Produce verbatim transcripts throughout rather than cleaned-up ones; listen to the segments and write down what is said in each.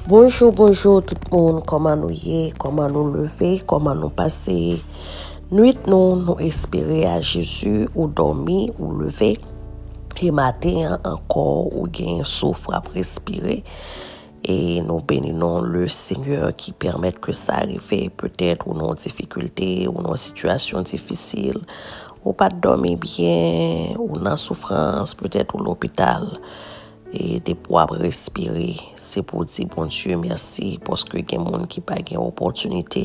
Bonjou, bonjou tout moun, kòman nou ye, kòman nou leve, kòman nou pase nwit nou, nou espere a Jezi ou dòmi, ou leve, e maten an ankò ou gen souf w ap respire, e nou beni non le Senyè ki pèmèt ke sa rive, petèt ou nan difikilte, ou nan sitiyasyon difisil, ou pa t dòmi byen, ou nan soufrans, petèt ou lopital. E depi w ap respire, se pou w di Bondye mèsi, paske gen moun ki pa gen opòtinite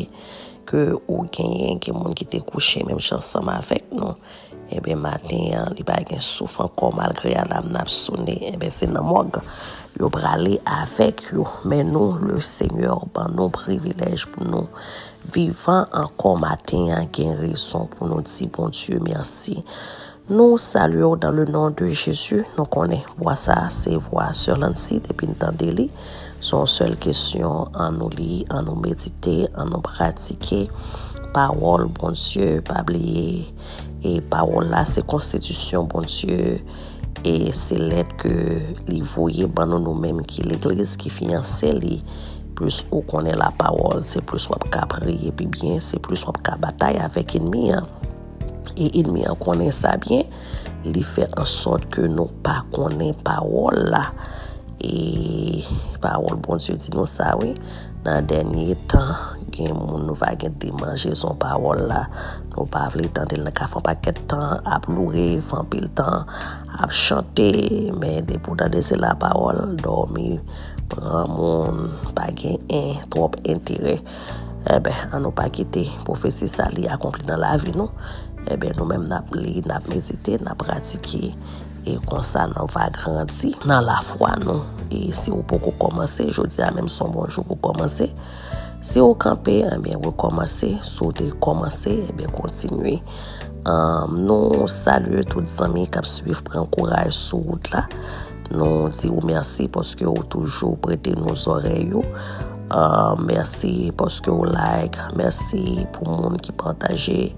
ke ou genyen, gen moun ki te kouche menm jan ansanm avèk nou. Ebyen, maten an, li pa gen souf ankò, malgre alam n ap sonnen, ebyen, se nan mòg yo prale avèk yo. Men nou, le Senyè ban nou privilèj pou nou vivan ankò maten an, gen rezon pou nou di Bondye mèsi. Nou salye w dans le nom de Jésus. Nou konnen vwa sa a se vwa Sè Lancy depi n tande li. Se yon sèl kesyon, ann nou li, ann nou medite, ann nou pratike pawòl Bondye. Pa bliye, e pawòl la se konstitisyon Bondye, e se lèt ke li voye ban nou, nou menm ki legliz, ki fiyanse li. Plis ou konnen lapawòl, se plis w ap ka priye pi byen, se plis w ap ka batay avèk ènmi an. E ènmi an konnen sa byen, li fè ansòt ke nou pa konnen pawòl la. E pawòl Bondye di nou sa, wi. Nan dènye tan, gen moun nou va gen demanjezon pawòl la. Nou pa vle tande l, nan ka fè yon pakèt tan ap loure, fè anpil tan ap chante, men depi w tande se lapawòl, dòmi pran moun, pa gen en, twòp enterè. Enben, ann nou pa kite pwofesi sa li akonpli nan lavi nou. Enben, nou menm n ap li, n ap medite, n ap pratike. E konsa, nou va grandi nan lafwa nou. E si w poko kòmanse, jodi a menm se yon bon jou pou kòmanse. Si w kanpe, enben, rekòmanse. Si w te kòmanse, enben, kontinye. Ahn, nou salye tout zanmi k ap swiv, pran kouraj sou wout la. Nou di w mèsi paske w toujou prete nou zòrèy ou. Ahn, mèsi paske w like. Mèsi pou moun ki pataje.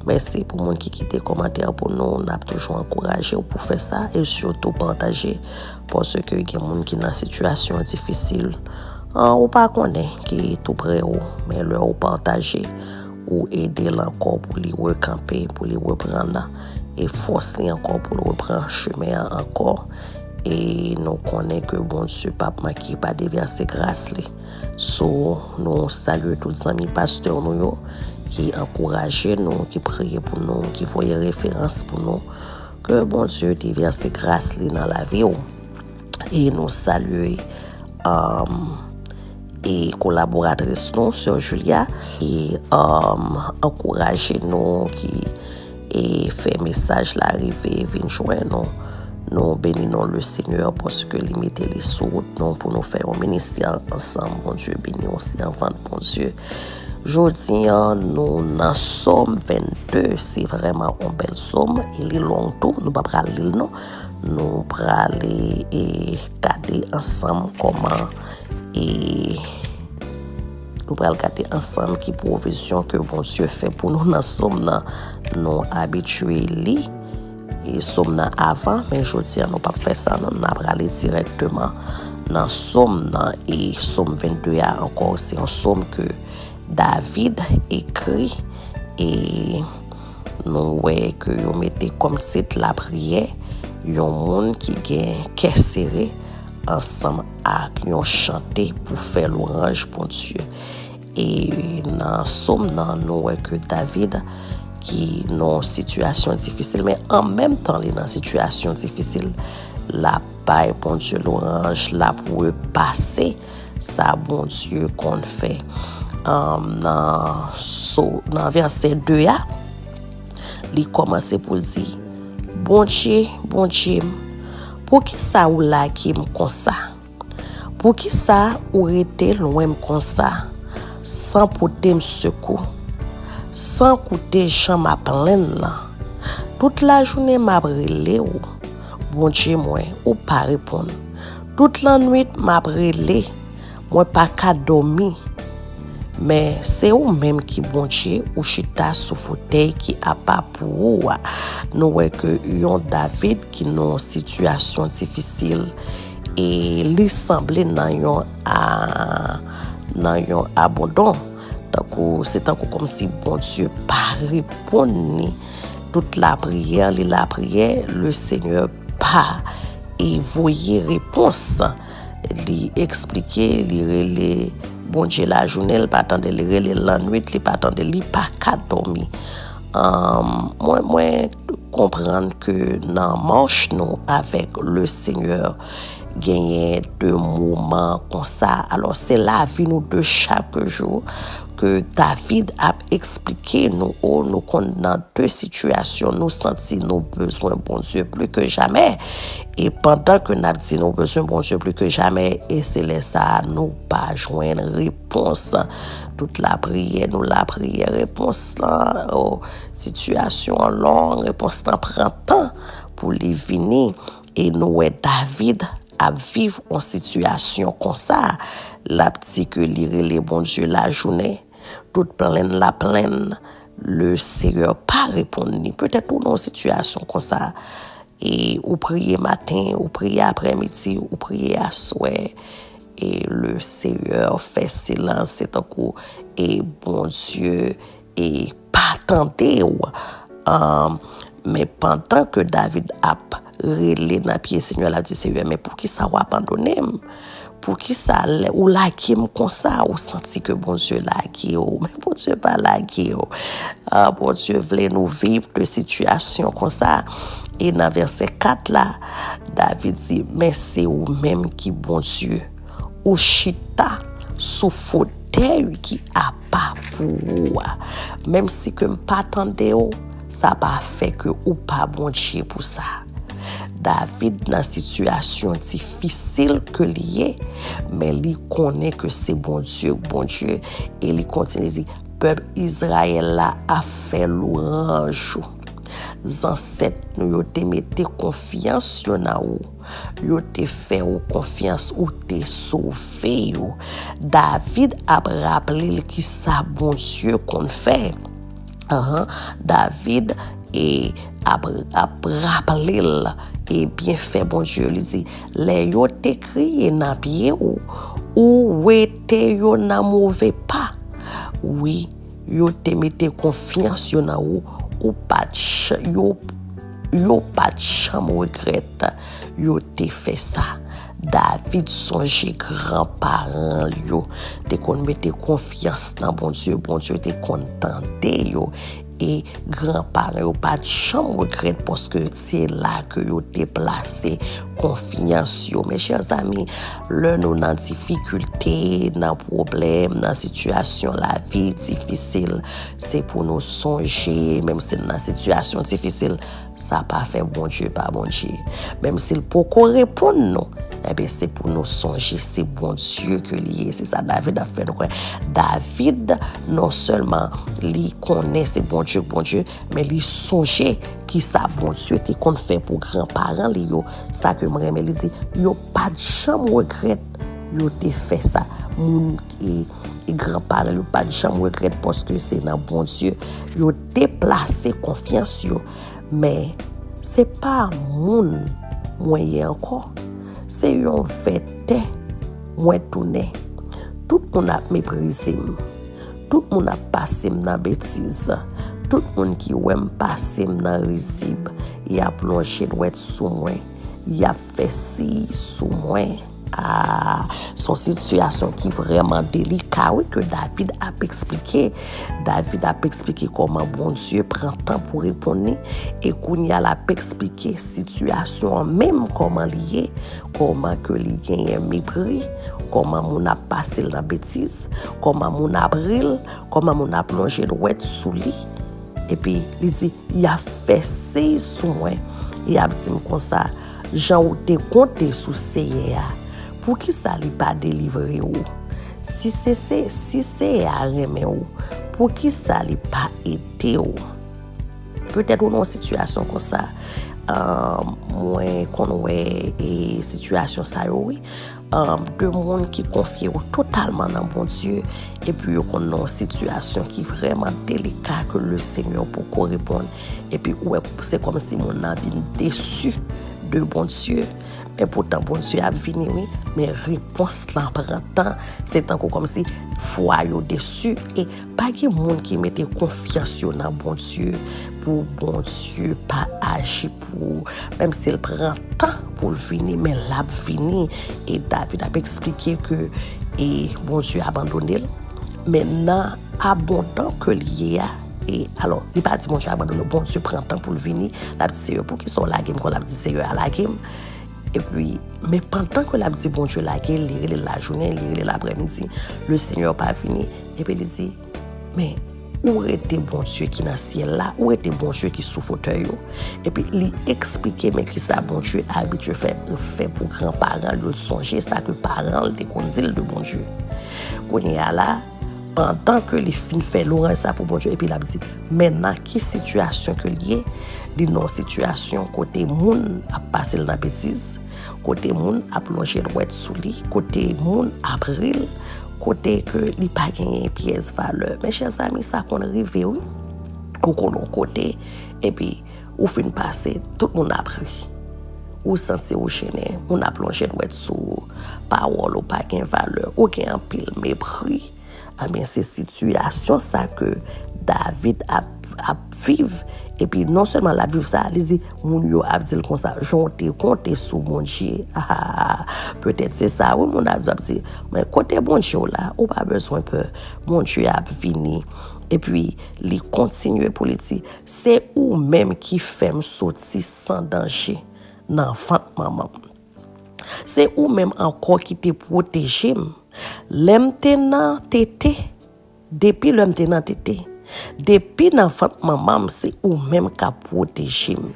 Mèsi pou moun ki kite kòmantè pou nou. N ap toujou ankouraje w pou fè sa e sitou pataje. Paske gen moun ki nan sitiyasyon difisil. Ahn, ou pa konnen ki tou pre w, men lè w pataje, ou ede l ankò pou li rekanpe, pou li reprann e fòs li ankò pou l reprann chemen an ankò. E nou konnen ke Bondye p ap manke pa devèse gras li. So, nou salye tout zanmi pastè nou yo ki ankouraje nou, ki priye pou nou, ki voye referans pou nou. Ke Bondye devèse gras li nan lavi w. E nou salye, um, e kolaboratris nou, Sè Julia, ki, um, ankouraje nou, ki, e fè mesaj la rive, vin jwenn nou. Nou beni non le Senyè paske li mete li sou wout nou pou nou fè yon ministè ansanm. Bondye beni w, sèvant Bondye. Jodi an, nou nan Sòm vennde, se vrèman yon bèl sòm, e li long tou, nou pa pral li l non. Nou prale e gade ansanm kòman e nou pral gade ansanm ki pwovizyon ke Bondye fè pou nou nan sòm nan. Nou abitye li e sòm nan avan, men jodi a nou p ap fè sa non, n ap prale dirèkteman nan sòm nan. E sòm vennde a ankò, se yon sòm ke David ekri e nou wè ke yo mete kòm tit lapriyè, yon moun ki gen kè sere ansanm ak yon chante pou fè lwanj Bondye. E nan sòm nan, nou wè ke David ki nan yon sitiyasyon difisil, men an menm tan li nan sitiyasyon difisil, l ap bay Bondye lwanj, l ap repase sa Bondye konn fè. Ahn, nan so, nan vèsè de a, li kòmanse pou l di, Bondye, Bondye m, poukisa ou lage m konsa? Poukisa ou rete lwen m konsa, san pote m sekou, san koute jan m ap plenn lan? Tout lajounen m ap rele w, Bondye mwen, ou pa reponn. Tout lannwit m ap rele, mwen pa ka dòmi. Men se ou menm ki Bondye, ou chita sou fotèy ki apa pou ou a. Nou wè ke yon David ki nan yon sitiyasyon difisil, e li sanble nan yon a, nan yon abandon. Tankou, se tankou kòmsi Bondye pa reponn li. Tout lapriyè, li lapriyè, le Senyè pa e voye repons. Li eksplike, li rele Bondye lajounen, li pa tande, li rele lannwit, li pa tande, li pa ka dòmi. Ahn, mwen, mwen konprann ke nan mach nou avèk le Senyè, genyen de moman konsa. Alò, se lavi nou de chak jou ke David ap eksplike nou, o, nou konn nan de sitiyasyon, nou santi nou bezwen Bondye pli ke jamè. E pandan ke n ap di nou bezwen Bondye pli ke jamè, e se lè sa a nou pa jwenn repons. Tout lapriyè, nou lapriyè, repons lan, o, sitiyasyon an long, repons lan pran tan pou li vini. E nou wè David ap viv yon sitiyasyon konsa. L ap di ke li rele Bondye lajounen, tout plenn l ap plenn, le Senyè pa reponn li. Petèt ou nan yon sitiyasyon konsa, e ou priye maten, ou priye aprèmidi, ou priye aswè, e le Senyè fè silans, se tankou, e Bondye, e pa tande w. Ahn, men pandan ke David ap rele nan pye Senyè, l ap di, Senyè, men poukisa w abandone m? Poukisa lè ou lage m konsa, ou santi ke Bondye lage w? Men Bondye pa lage w. Ah, Bondye vle nou viv de sitiyasyon konsa. E nan vèsè kat la, David di, men se ou menm ki Bondye. Ou chita sou fotèy ki apa pou ou a. Menm si ke m pa tande w, sa pa fè ke ou pa Bondye pou sa. David nan sitiyasyon difisil ke li ye, men li konnen ke se Bondye k Bondye, e li kontinye di, pèp Izrayèl la ap fè lwanj ou. Zansèt nou yo te mete konfyans yo nan ou. Yo te fè ou konfyans, ou te sove yo. David ap raple l kisa Bondye konn fè. Ahan, David e ap, ap raple l e byenfè Bondye. Li di, lè yo te kriye nan pye ou, ou wete yo nan move pa. Wi, yo te mete konfyans yo nan ou, ou pa t ch-, yo, yo pa t janm regrèt yo te fè sa. David sonje granparan l yo te konn mete konfyans nan Bondye, Bondye te konn tande yo, e granparan yo pa t janm regrèt paske se la ke yo te plase konfyans yo. Mes chers amis, lè nou nan difikilte, nan pwoblèm, nan sitiyasyon lavi difisil, se pou nou sonje, menm si n nan sitiyasyon difisil, sa pa fè Bondye pa Bondye. Menm si l poko reponn nou, enben, se pou nou sonje se Bondye ke li ye. Se sa David ap fè nou kwè. David, non sèlman li konnen se Bondye k Bondye, men li sonje kisa Bondye te konn fè pou granparan li yo. Sa ke m renmen, li di, yo pa t janm regrèt yo te fè sa. Moun e, e granparan yo pa t janm regrèt paske se nan Bondye yo te plase konfyans yo. Men, se pa moun mwen ye ankò. Se yon vè tè mwen tounen. Tout moun ap meprize m. Tout moun ap pase m nan betiz. Tout moun ki wè m pase m nan rizib, y ap lonje dwèt sou mwen. Y ap fè siy sou mwen. Ah, se yon sitiyasyon ki vrèman delika, wi, ke David ap eksplike. David ap eksplike kòman Bondye pran tan pou reponn li, e kounye a l ap eksplike sitiyasyon an menm kòman li ye, kòman ke li genyen mepri, kòman moun ap pase l nan betiz, kòman moun ap ri l, kòman moun ap lonje dwèt sou li. Epi li di, y ap fè siy sou mwen. Y ap di m konsa, jan ou te konte sou Seyè a, poukisa li pa delivre w? Si se, se, si Seyè a renmen w, poukisa li pa ede w? Petèt ou nan yon sitiyasyon konsa. Ah, mwen konn wè, e, sitiyasyon sa yo, wi. Ah, de moun ki konfye yo totalman nan Bondye, epi yo konn nan yon sitiyasyon ki vrèman delika ke le Senyè poko reponn. Epi ou wè, se kòmsi moun nan vin desi de Bondye. Men poutan Bondye ap vini, wi, men repons lan pran tan. Se tankou kòmsi fwa yo desi, e pa gen moun ki mete konfyans yo nan Bondye pou Bondye pa aji pou ou. Menm si l pran tan pou l vini, men l ap vini. E David ap eksplike ke e Bondye abandone l. Men nan abondan ke l ye a, e alò, li pa di Bondye abandone l, Bondye pran tan pou l vini. L ap di Seyè, poukisa w lage m? Kon l ap di Seyè a lage m. Epi, men pandan ke l ap di Bondye lage l, li rele l lajounen, li rele l aprèmidi, le Seyè pa vini. Epi li di, men ou rete Bondye ki nan syèl la, ou rete Bondye ki sou fotèy ou. Epi li eksplike men kisa Bondye abitye fè, fè pou granparan l yo, l sonje sa ke paran l te konn di l de Bondye. Kounye a la, pandan ke li fin fè lwanj sa pou Bondye, epi l ap di, men nan ki sitiyasyon ke l ye, li nan yon sitiyasyon kote moun ap pase l nan betiz, kote moun ap lonje dwèt sou li, kote moun ap ri l, kote ke li pa genyen pyès valè. Men chè zanmi, sa konn rive, wi. Ou konn yon kote, epi ou fin pase, tout moun ap ri. Ou santi ou jennen, moun ap lonje dwèt sou ou, pawòl ou pa gen valè, ou gen anpil mepri. Ebyen, se sitiyasyon sa ke David ap, ap viv. Epi non sèlman l ap viv sa, li di, moun yo ap di l konsa, jan w te konte sou Bondye. Ah, petèt se sa, wi, moun ap di, ap di, men kote Bondye w la, ou pa bezwen pè, Bondye ap vini. Epi, li kontinye pou li di, se ou menm ki fè m soti san danje nan vant manman m. Se ou menm ankò ki te pwoteje m. Lè m te nan tete, depi lè m te nan tete, depi nan vant manman m, se ou menm k ap pwoteje m.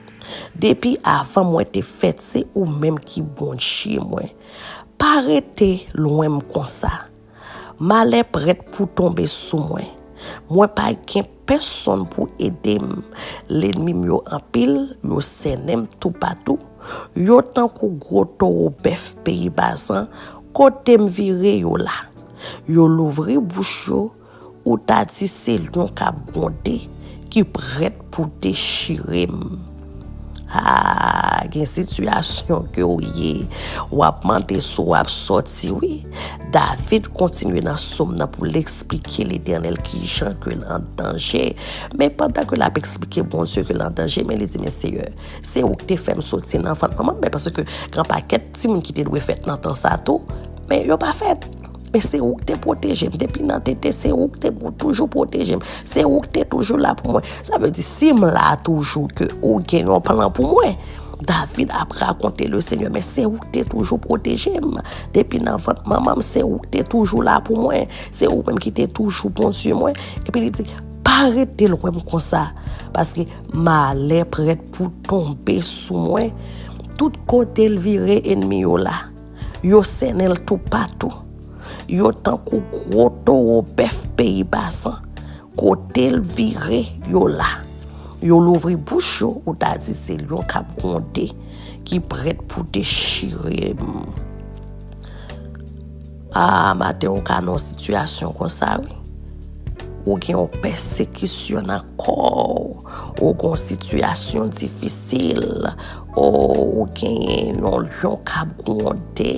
Depi avan mwen te fèt, se ou menm ki Bondye mwen. Pa rete lwen m konsa. Malè prèt pou tonbe sou mwen. Mwen pa gen pèsonn pou ede m. Lènmi m yo anpil, yo sènen m toupatou. Yo tankou gwo towo bèf peyi Bazan, kote m vire yo la. Yo louvri bouch yo, ou ta di se lyon k ap gwonde, ki prèt pou dechire m. Ah, gen sitiyasyon ke w ye, w ap mande si w ap sòti, wi. David kontinye nan sòm nan pou l eksplike Letènèl kijan ke l an danje. Men pandan ke l ap eksplike Bondye ke l an danje, men li di, men Seyè, se ou ki te fè m soti nan vant manman m, men paske gen pakèt timoun ki te dwe fèt nan tan sa tou, men yo pa fèt. Men se ou ki te pwoteje m. Depi nan tete, se ou ki te pou toujou pwoteje m. Se ou ki te toujou la pou mwen. Sa vle di, si m la toujou, ke ou gen yon plan pou mwen. David ap rakonte le Seyè, men se ou ki te toujou pwoteje m. Depi nan vant manman m, se ou ki te toujou la pou mwen. Se ou menm ki te toujou Bondye mwen. Epi li di, pa rete lwen m konsa, paske malè prèt pou tonbe sou mwen. Tout kote l vire, ènmi yo la. Yo sènen l toupatou. Yo tankou gwo towo bèf peyi Bazan. Kote l vire, yo la. Yo louvri bouch yo, ou ta di se lyon k ap gwonde, ki prèt pou dechire m. Ah, maten ou ka nan yon sitiyasyon konsa, wi. Ou gen yon pèsekisyon nan kò w. Ou gen yon sitiyasyon difisil. O, ou genyen yon lyon k ap gwonde,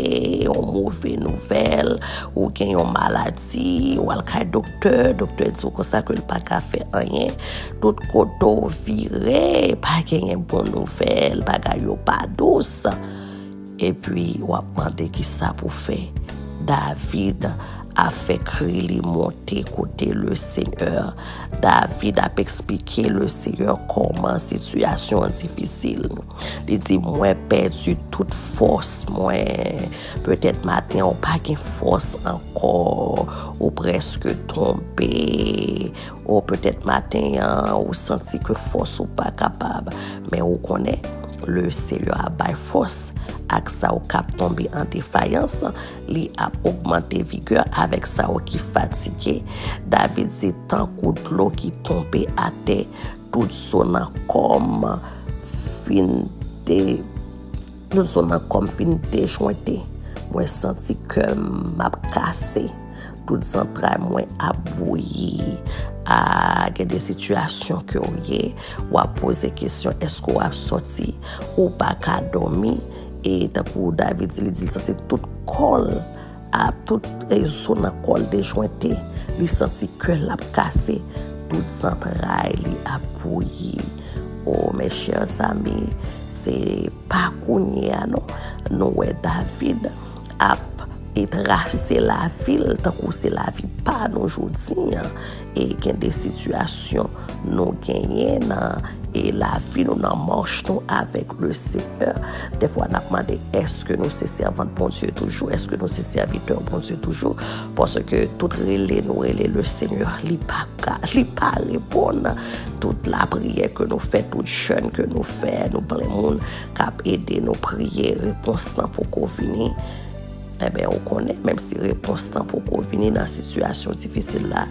yon move nouvèl, ou gen yon maladi, ou al kay doktè, doktè di w konsa ke l pa ka fè anyen. Tout kote w vire, pa genyen bon nouvèl, bagay yo pa dous. Epi, w ap mande kisa pou fè. David ap fè kri li monte kote le Seyè. David ap eksplike le Seyè kòman sitiyasyon an difisil. Li di, mwen pèdi tout fòs mwen. Petèt maten an, ou pa gen fòs ankò. Ou prèske tonbe. Ou petèt maten an, ou santi ke fòs ou pa kapab. Men ou konnen, le Seyè ap bay fòs ak sa ou k ap tonbe an defayans. Li ap ogmante vigè avèk sa ou ki fatige. David di, tankou dlo ki tonbe atè, tout zo nan kò m fin de, tout zo nan kò m fin dejwente. Mwen santi kè m ap kase. Tout zantray mwen ap bouyi. A, gen de sitiyasyon ke w ye, w ap poze kesyon, èske w ap sòti? Ou pa ka dòmi. E tankou David di, li di, li santi tout kò l ap, tout, e, zo nan kò l dejwente. Li santi kè l ap kase. Tout zantray li ap bouyi. O, mes chers amis, se pa kounye a non. Nou wè David ap e trase lavi l tankou se lavi pa nou jodi an. E gen de sitiyasyon nou genyen nan, e lavi nou, nan mach nou avèk le Senyè. Dèfwa n ap mande, èske nou se sèvant Bondye toujou? Èske nou se sèvitè Bondye toujou? Paske tout rele nou rele le Senyè, li pa ka, li pa reponn. Tout lapriyè ke nou fè, tout jèn ke nou fè, nou plen moun k ap ede nou priye, repons lan poko vini. Enben, ou konnen, menm si repons lan poko vini nan sitiyasyon difisil la,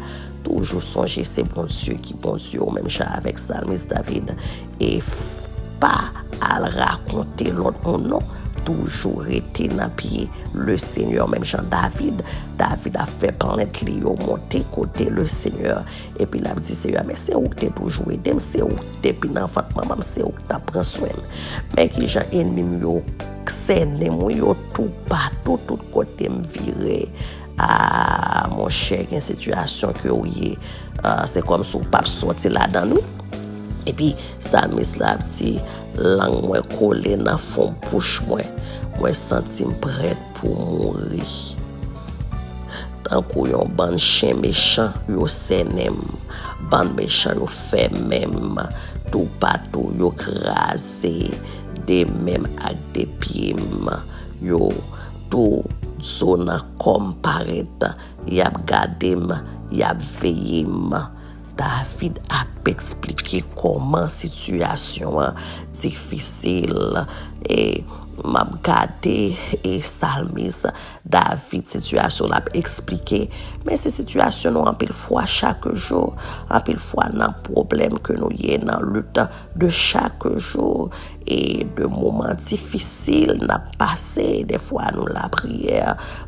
toujou sonje se Bondye ki Bondye w, menm jan avèk salmis David. E f-, pa al rakonte lòt moun non. Toujou rete nan pye le Senyè, menm jan David. David ap fè plent li yo monte kote le Senyè. Epi l ap di Senyè, men se ou ki te toujou ede m, se ou ki depi nan vant manman m, se ou ki t ap pran swen m. Men kijan ènmi m yo sènen m, wi, yo toupatou, tout kote m vire. A, monchè, gen sitiyasyon ke w ye, a, se kòmsi w p ap sòti ladan l, wi. Epi, salmis la ap di, lang mwen kole nan fon bouch mwen, mwen santi m prèt pou mouri. Tankou yon bann chen mechan, yo sènen m. Bann mechan yo fèmen m toupatou, yo kraze de men m ak de pye m. Yo tou zo nan kò m parèt, y ap gade m, y ap veye m. David ap eksplike kòman sitiyasyon an difisil. E m ap gade, e salmis David, sitiyasyon l ap eksplike. Men se sitiyasyon nou anpil fwa chak jou. Anpil fwa nan pwoblèm ke nou ye, nan lit de chak jou. E de moman difisil n ap pase. Dèfwa nou lapriyè,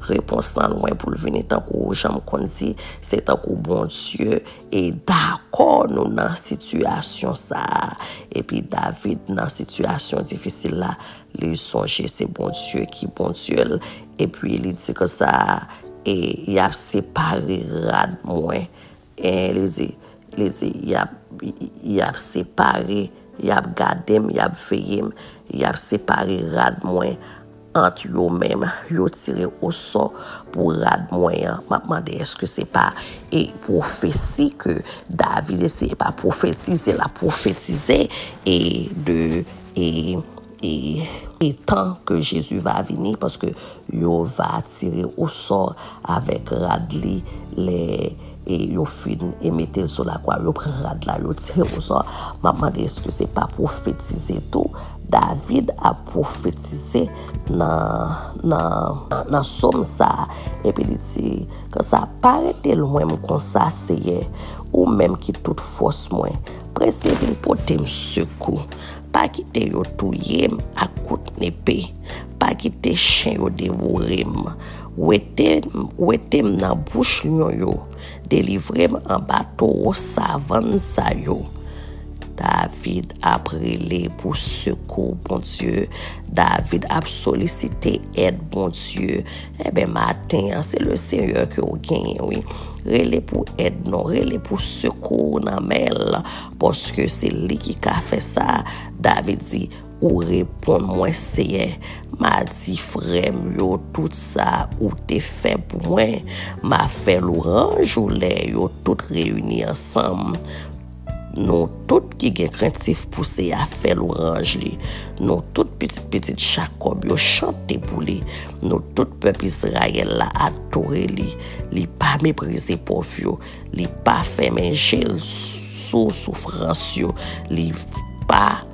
repons lan lwen pou l vini tankou jan m konn di, se tankou Bondye e dakò nou nan sitiyasyon sa a. Epi David nan sitiyasyon difisil la, li sonje se Bondye ki Bondye l. Epi li di konsa, e y ap separe rad mwen. E li di, li di, y ap, y ap separe, y ap gade m, y ap veye m, y ap separe rad mwen ant yo menm, yo tire osò pou rad mwen an. M ap mande èske se pa e pwofesi ke David, e se pa pwofetize l ap pwofetize e de e, e, e tan ke Jezi va vini, paske yo va tire osò avèk rad li lè e yo fin e mete l sou lakwa, yo pran rad la, yo tire osò. M ap mande èske se pa pwofetize tou? David ap pwofetize nan, nan, nan sòm sa a. Epi li di konsa, pa rete lwen m konsa, Seyè, ou menm ki tout fòs mwen. Prese vin pote m sekou. Pa kite yo touye m ak kout nepe. Pa kite chen yo devore m. Wete, wete m nan bouch lyon yo. Delivre m anba towo savann sa yo. David ap rele pou sekou Bondye. David ap solisite èd Bondye. Enben, maten an, se le Senyè ke w genyen, wi. Rele pou èd non, rele pou sekou nan men l, paske se li ki ka fè sa. David di, ou reponn mwen, Seyè. M a di frè m yo tout sa ou te fè pou mwen. M a fè lwanj ou lè yo tout reyini ansanm. Nou tout ki gen krentif pou Seyè a fè lwanj li. Nou tout pitit pitit Jakòb yo chante pou li. Nou tout pèp Izrayèl la adore li. Li pa meprize pòv yo. Li pa fèmen je l sou soufrans yo. Li pa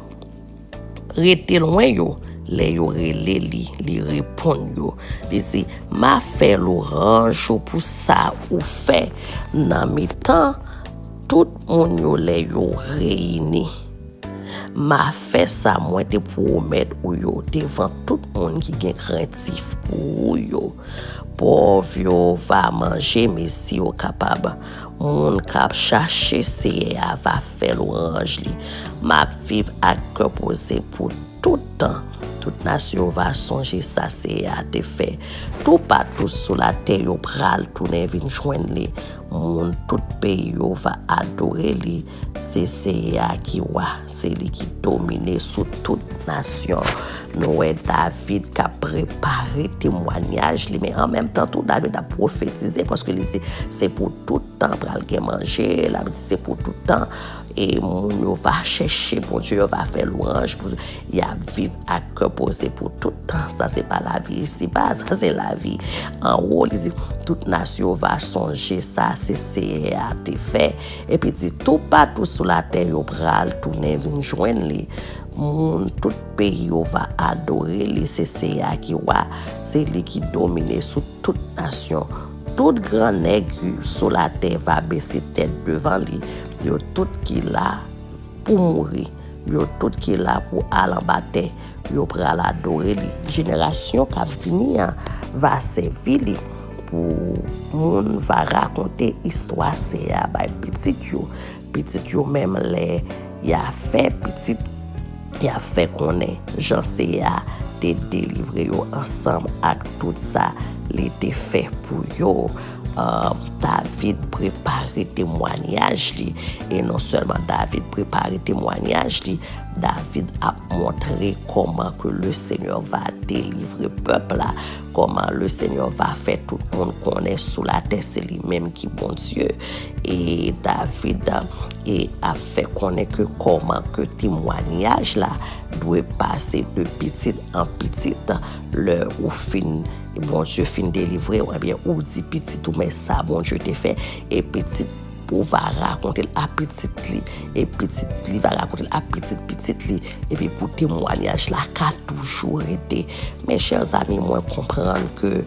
rete lwen yo. Lè yo rele li, li reponn yo. Li di, m a fè lwanj ou pou sa ou fè nan mitan tout moun yo lè yo reyini. M a fè sa mwen te pwomèt ou yo devan tout moun ki gen krentif pou ou yo. Pòv yo va manje, men si yo kapab, moun k ap chache Seyè a va fè lwanj li. M ap viv ak kè poze pou tout tan. Tout nasyon yo va sonje sa Seyè a te fè. Toupatou sou latè yo pral tounen vin jwenn li. Moun tout peyi yo va adore li. Se Seyè a ki wa, se li ki domine sou tout nasyon. Nou wè David k ap prepare temwayaj li, men an menm tan tou, David ap pwofetize, paske li di se pou tout tan pral gen manje, l ap di se pou tout tan, e moun yo va chèche Bondye, yo va fè lwanj pou y ap viv ak kè poze pou tout tan. Sa se pa lavi isiba, sa se lavi anwo. Li di, tout nasyon va sonje sa, se Seyè a te fè. Epi di, toupatou sou latè yo pral tounen vin jwenn li. Moun tout peyi yo va adore li, se Seyè a ki wa, se li ki domine sou tout nasyon. Tout gran nèg sou latè va bese tèt devan li. Yo tout ki la pou mouri, yo tout ki la pou al anba tè, yo pral adore li. Jenerasyon k ap vini an va sèvi li pou moun va rakonte istwa Seyè a bay pitit yo. Pitit yo menm, lè y a fè pitit, y a fè konnen jan Seyè a te delivre yo ansanm ak tout sa li te fè pou yo. Ah, David prepare temwayaj li. E non sèlman David prepare temwayaj li, David ap montre kòman ke le Seigneur va delivre pèp la, kòman le Seigneur va fè tout moun konnen sou latè se li menm ki Bondye. E David, e, ap fè konnen ke kòman ke temwayaj la dwe pase de pitit an pitit. Lè ou fin, Bondye fin delivre w, ebyen, ou di pitit ou, men sa Bondye te fè, e pitit ou va rakonte l a pitit li, e pitit li va rakonte l a pitit pitit li, epi pou temwayaj la ka toujou rete. Mes chers amis, mwen konprann ke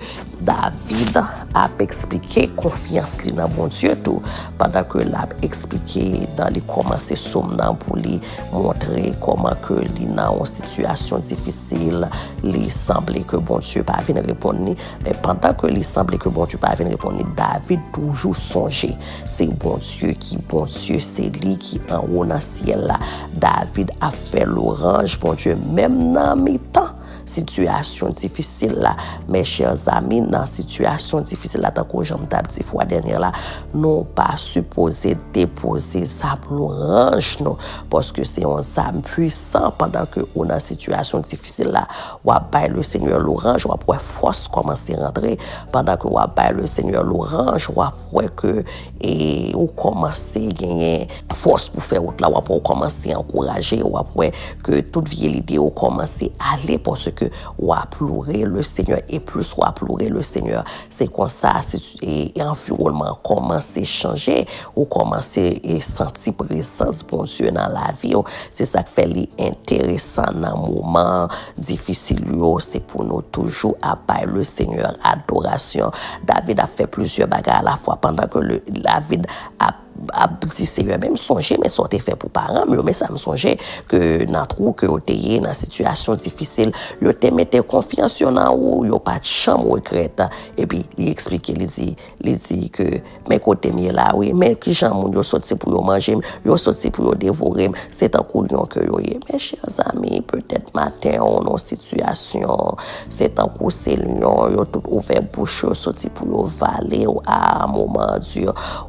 David ap eksplike konfyans li nan Bondye tou, pandan ke l ap eksplike nan li kòmanse sòm nan pou li montre kòman ke li nan yon sitiyasyon difisil, li sanble ke Bondye pa vin reponn li. Men pandan ke li sanble ke Bondye pa vin reponn li, David toujou sonje se Bondye ki Bondye, se li ki anwo nan syèl la. David ap fè lwanj Bondye menm nan mitan sitiyasyon difisil la. Mes chers amis, nan sitiyasyon difisil la, tankou jan m t ap di fwa dènyè la, nou pa sipoze depoze zam lwanj nou, paske se yon zam pwisan pandan ke ou nan sitiyasyon difisil la. W ap bay le Seigneur lwanj, w ap wè fòs kòmanse rantre. Pandan ke w ap bay le Seigneur lwanj, w ap wè ke, e, ou kòmanse genyen fòs pou fè wout la, w ap wè ou kòmanse ankouraje, w ap wè ke tout vye lide yo kòmanse ale, paske w ap loure le Seigneur, e plis w ap loure le Seigneur, se konsa, e, e anviwònman an kòmanse chanje, ou kòmanse, e, santi prezans Bondye nan lavi w. Se sa k fè li enteresan nan moman difisil yo, se pou nou toujou ap bay le Seigneur adorasyon. David ap fè plizyè bagay alafwa pandan ke le, David ap, ap di Seyè, men m sonje, men sa w te fè pou paran m yo, men sa m sonje ke nan twou ke yo te ye, nan sitiyasyon difisil, yo te mete konfyans yo nan ou, yo pa t janm regrèt. Epi li eksplike, li di, li di ke, men kote m ye la, wi, men kijan moun yo soti pou yo manje m, yo soti pou yo devore m, se tankou lyon ke yo ye. Mes chers amis, petèt maten ou nan sitiyasyon, se tankou se lyon, yo tout ouvè bouch yo, soti pou yo vale w a moman di.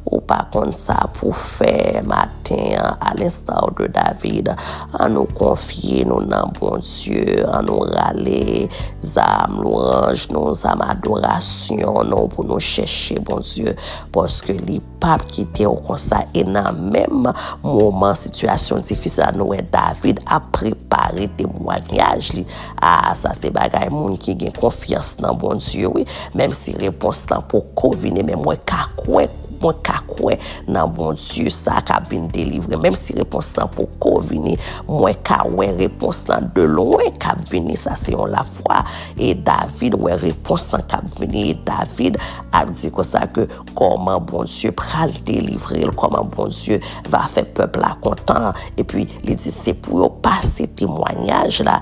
Ou pa konn sa pou fè maten an, à l'instar de David, ann nou konfye nou nan Bondye, ann nou rale zam lwanj nou, zam adorasyon nou pou nou chèche Bondye, paske li p ap kite w konsa. E nan menm moman sitiyasyon difisil la, nou wè David ap prepare temwayaj li. A, sa se bagay moun ki gen konfyans nan Bondye, wi. Menm si repons lan poko vini, men mwen ka kwè Mwen ka kwè nan Bondye sa k ap vin delivre. Menm si repons lan poko vini, mwen ka wè repons lan de lwen k ap vini. Sa se yon lafwa e David wè repons lan k ap vini. E David ap di konsa ke kòman Bondye pral delivre l, kòman Bondye va fè pèp la kontan. Epi li di se pou yo pase temwanyaj la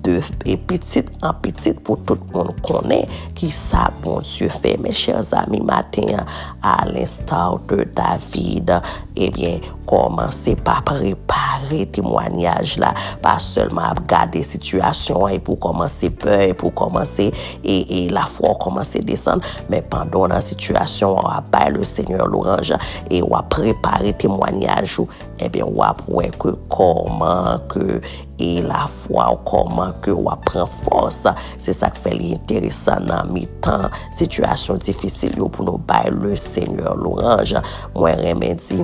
de e pitit an pitit pou tout moun konnen ki sa Bondye fè. Mes chers amis, maten an, à l'instar de David, ebyen, kòmanse pa prepare temwanyaj la, pa sèlman ap gade sitiyasyon an epi w kòmanse pè, epi w kòmanse e, e lafwa w kòmanse desann, men pandan w nan sitiyasyon an, w ap bay le Seigneur louranj e w ap prepare temwanyaj ou, ebyen, w ap wè ke kòman ke e lafwa w, kòman ke w ap pran fòs. Se sa k fè li enteresan nan mitan sitiyasyon difisil yo pou nou bay le Seigneur louranj. Mwen renmen di,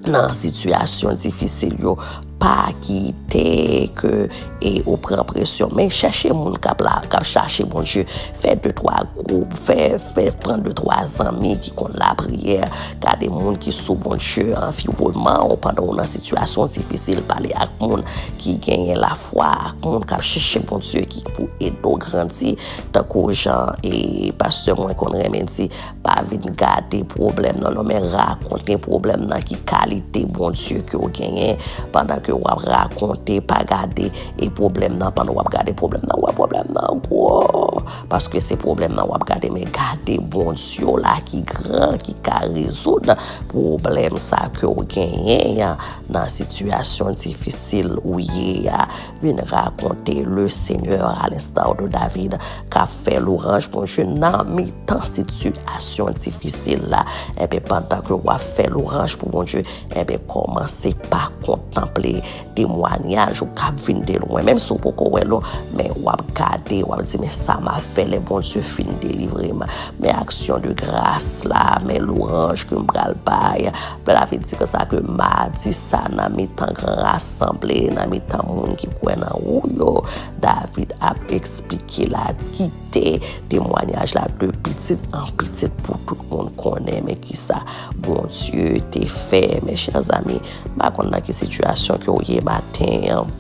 nan sitiyasyon difisil yo, pa kite ke e ou pran presyon, men chèche moun k ap la, k ap chache Bondye. Fè de twa gwoup, fè, fè pran de twa zanmi ki konn lapriyè. Gade moun ki sou Bondye, anviwònman w pandan w nan sitiyasyon difisil. Pale ak moun ki genyen lafwa, ak moun k ap chèche Bondye, ki pou ede w grandi. Tankou jan e pastè mwen konn renmen di, pa vin gade pwoblèm nan, non, men rakonte pwoblèm nan, ki kalite Bondye ke w genyen. Pandan ke w ap rakonte, pa gade e pwoblèm nan, pandan w ap gade pwoblèm nan, wè pwoblèm nan gwo. Paske se pwoblèm nan w ap gade, men gade Bondye w la ki gran, ki ka rezoud pwoblèm sa ke w genyen an nan sitiyasyon difisil ou ye a. Vin rakonte le Seigneur, à l'instar de David, k ap fè louranj Bondye nan mitan sitiyasyon difisil la. Ebyen, pandan ke w ap fè louranj pou Bondye, ebyen, kòmanse pa kontanple temwanyaj ou k ap vin de lwen. Menm si w poko wè l, men w ap gade, w ap di, men sa m ap fè lè Bondye fin delivre m. Men aksyon de gras la, men louranj ke m pral bay. Bib la vin di konsa ke madi sa nan mitan gran rasanble, nan mitan moun ki kwè nan ou yo, David ap eksplike la, kite temwanyaj la de pitit an pitit pou tout moun konnen, men kisa Bondye te fè. Mes chers amis, m pa konn nan ki sitiyasyon ke w ye maten an,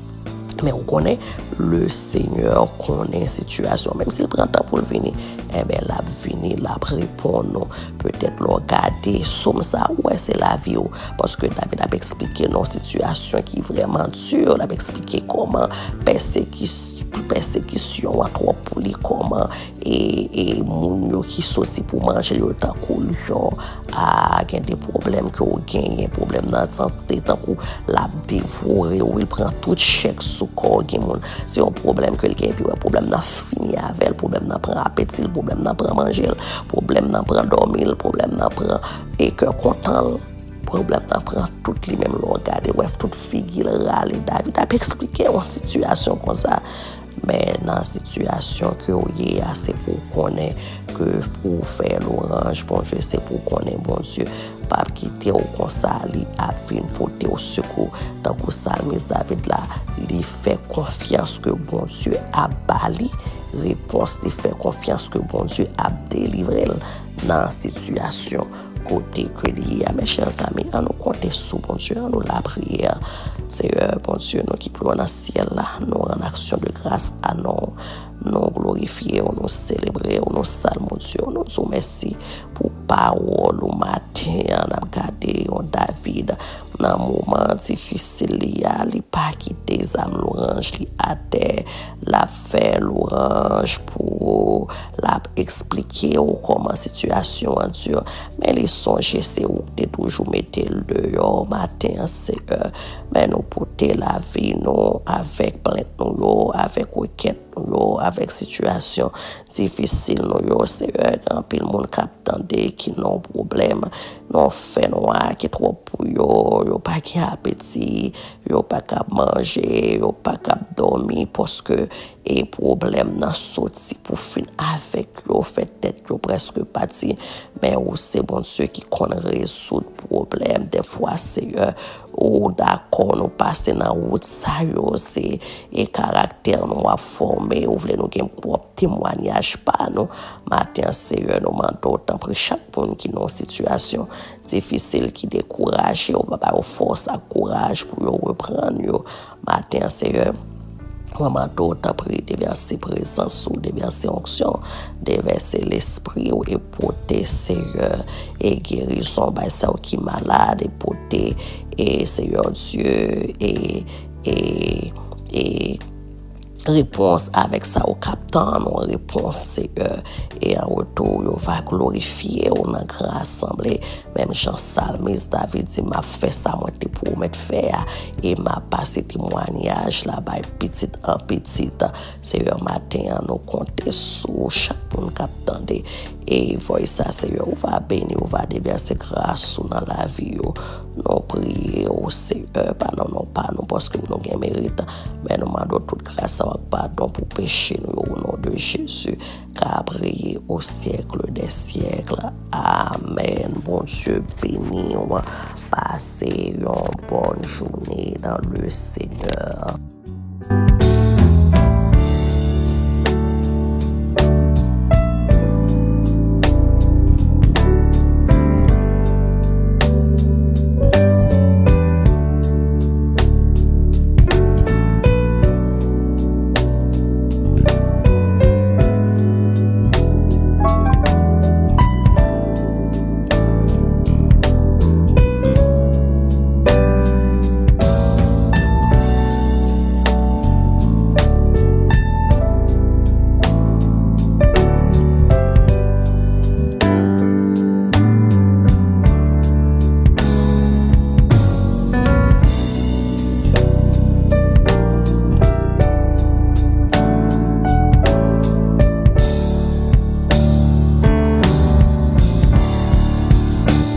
men ou konnen, le Seigneur konnen sitiyasyon. Menm si l pran tan pou l vini, enben, l ap vini, l ap reponn ou. Petèt lè w gade sòm sa, ou wè se lavi w. Paske David ap eksplike nan yon sitiyasyon ki vrèman di, l ap eksplike kòman pèsekis-, pèsekisyon an twòp pou li, kòman e, e moun yo ki soti pou manje yo tankou lyon, a, gen de pwoblèm ke w genyen, pwoblèm nan sante tankou l ap devore w, li pran tout chèk sou kò w. Gen moun, se yon pwoblèm ke l gen, epi wè pwoblèm nan fini avè l, pwoblèm nan pran apeti l, pwoblèm nan pran manje l, pwoblèm nan pran dòmi l, pwoblèm nan pran e kè kontan l, pwoblèm nan pran tout li menm. Lè w gade, wè tout figi l rale. David ap eksplike yon sitiyasyon konsa. Men nan sitiyasyon ke w ye a, se pou w konnen ke pou w fè louranj Bondye, se pou w konnen Bondye p ap kite w konsa, li ap vin pote w sekou. Tankou salmis David la, li fè konfyans ke Bondye ap ba li repons, li fè konfyans ke Bondye ap delivre l nan sitiyasyon kote ke li ye a. Mes chers amis, ann nou konte sou Bondye, ann nou lapriyè. Seyè Bondye, nou ki pi wo nan syèl la, nou rann aksyon de gras a non w. Nou glorifye w, nou selebre w, nou salmodye w, nou di w mèsi pou pawòl ou maten an. N ap gade yon David nan moman difisil li a, li pa kite zam louranj li atè. L ap fè louranj pou ou, l ap eksplike w kòman sitiyasyon an di. Men li sonje se ou ki te toujou mete l deyò maten an, Seyè. Men nou pote lavi nou avèk plent nou yo, avèk rekèt nou yo, avèk sitiyasyon difisil nou yo, Seyè. Gen anpil moun k ap tande ki nan pwoblèm, nan fènwa ki twòp pou yo, yo pa gen apeti, yo pa kab manje, yo pa kab dòmi, paske e pwoblèm nan soti pou fin avèk yo, fè tèt yo prèske pati. Men ou se Bondye ki konn rezoud pwoblèm. Dèfwa, Seyè, Ou dakò nou pase nan wout sa yo, se e karaktè nou w ap fòme, ou vle nou gen pwòp temwanyaj pa nou. Maten an, Seyè, nou mande w, tanpri, chak moun ki nan yon sitiyasyon difisil, ki dekouraje, ou pa ba yo fòs ak kouraj pou yo reprann yo. Maten an, Seyè, mwen mande w, tanpri, devèse prezans ou, devèse onksyon, devèse lespri ou, e pote, Seyè, e gerizon bay sa yo ki malad, e pote, e Seyè Dye, e, e, e repons avèk sa yo k ap tann yon repons, Seyè. E an retou, yo va glorifye w nan gran asanble. Menm jan salmis David di, "M ap fè sa mwen te pwomèt fè a, e m ap pase temwanyaj la bay pitit an pitit." Seyè, maten an, nou konte sou chak moun k ap tande e voice sa, Seyè, ou va beni, ou va devèse gras ou nan lavi yo. Nou priye w, Seyè, pa nan non pa nou, paske nou gen merit, men nou mande w tout gras sa w ak padon pou peche nou yo, o non de Jezi, k ap reye o syèk dè syèk. Amèn. Bondye beni w. Pase yon bòn jounen nan le Seyè.